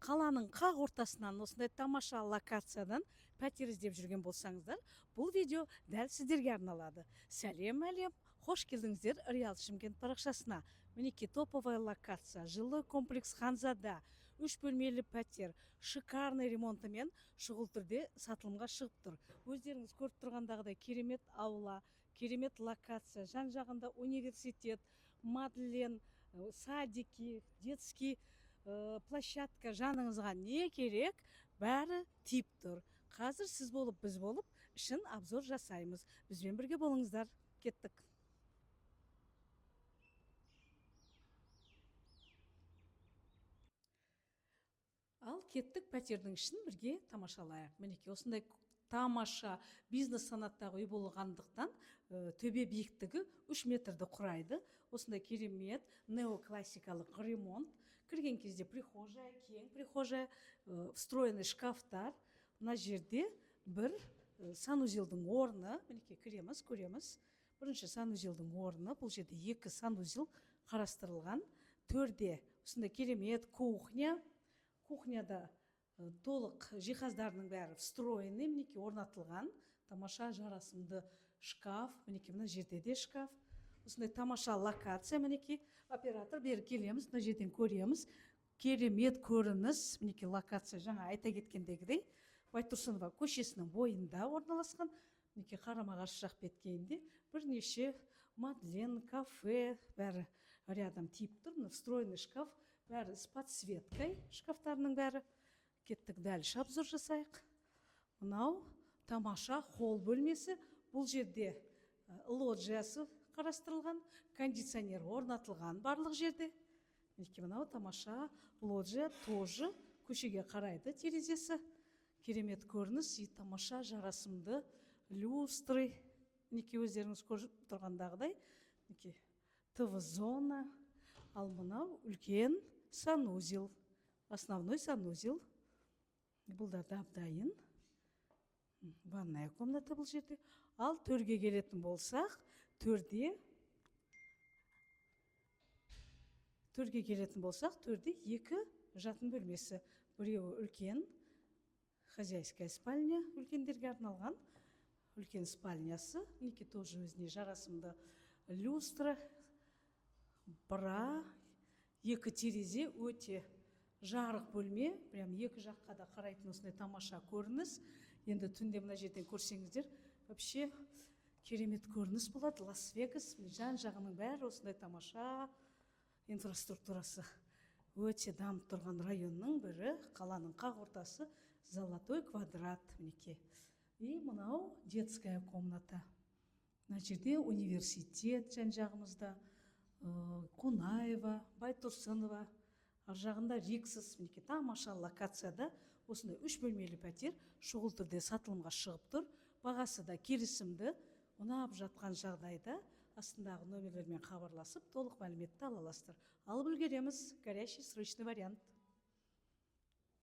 Қаланың қақ ортасынан осындай тамаша локациядан пәтер іздеп жүрген болсаңыздар, бұл видео дәл сіздерге арналады. Сәлем, әлем! Қош келдіңіздер Реал Шымкент парақшасына. Мінекей, топовая локация, жилой комплекс Ханзада, үш бөлмелі пәтер шикарный ремонтымен шұғыл түрде сатылымға шығып тұр. Өздеріңіз көріп тұрғандағыдай, керемет аула, керемет локация, жан жағында университет, Мадлен, садики, детский площадка, жаныңызға не керек, бәрі тиіп тұр. Қазір сіз болып, біз болып ішін обзор жасаймыз. Бізбен бірге болыңыздар. Кеттік. Ал кеттік, пәтердің ішін бірге тамашалайық. Мінекей, осындай тамаша бизнес санаттағы үй болғандықтан, төбе биіктігі 3 метрді құрайды. Осындай керемет неоклассикалық ремонт. Кірген кезде прихожая, кең прихожая, встроенный шкафтар. Мына жерде бір санузелдің орны. Мінекей, кіреміз, көреміз. Бірінші санузелдің орны. Бұл жерде екі санузел қарастырылған. Төрде осындай керемет кухня. Кухняда толық жиһаздарының бәрі встроенный, мінекей, орнатылған. Тамаша жарасымды шкаф, мінекей, мына жерде де шкаф. Осындай тамаша локация. Мінекей, оператор, бері келеміз, мына жерден көреміз. Керемет көрініс. Мінекей, локация жаңа айта кеткендегідей, Байтұрсынова көшесінің бойында орналасқан. Мінекей, қарама қарсы жақ беткейінде бірнеше Мадлен, кафе, бәрі рядом тиіп тұр. Мына встроенный шкаф, бәрі с подсветкой, шкафтарының бәрі. Кеттік, дальше обзор жасайық. Мынау тамаша холл бөлмесі. Бұл жерде лоджиясы қарастырылған, кондиционер орнатылған барлық жерде. Мінекей, мынау тамаша лоджия, тоже көшеге қарайды терезесі. Керемет көрініс и тамаша жарасымды люстры. Мінекей, өздеріңіз көріп тұрғандағыдай, мінекей, ТВ зона. Ал мынау үлкен санузел, основной санузел. Бұл да дап дайын. Ванная комната бұл жерде. Ал төрге келетін болсақ, төрге келетін болсақ, төрде екі жатын бөлмесі. Біреуі үлкен хозяйская спальня, үлкендерге арналған үлкен спальнясы. Мінекей, тоже өзіне жарасымды люстра, бра, екі терезе, өте жарық бөлме, прям екі жаққа да қарайтын осындай тамаша көрініс. Енді түнде мына жерден көрсеңіздер, вообще керемет көрініс болады. Лас Вегас, жан жағының бәрі осындай тамаша инфраструктурасы өте дамып тұрған районның бірі, қаланың қақ ортасы, золотой квадрат. Мінекей, и мынау детская комната. Мына жерде университет жан жағымызда, Қонаева, Байтұрсынова, ар жағында Риксос. Мінекей, тамаша локацияда осындай үш бөлмелі пәтер шұғыл түрде сатылымға шығып тұр. Бағасы да келісімді. Ұнап жатқан жағдайда астындағы номерлермен хабарласып, толық мәліметті ала аласыздар. Алып үлгереміз, горящий срочный вариант.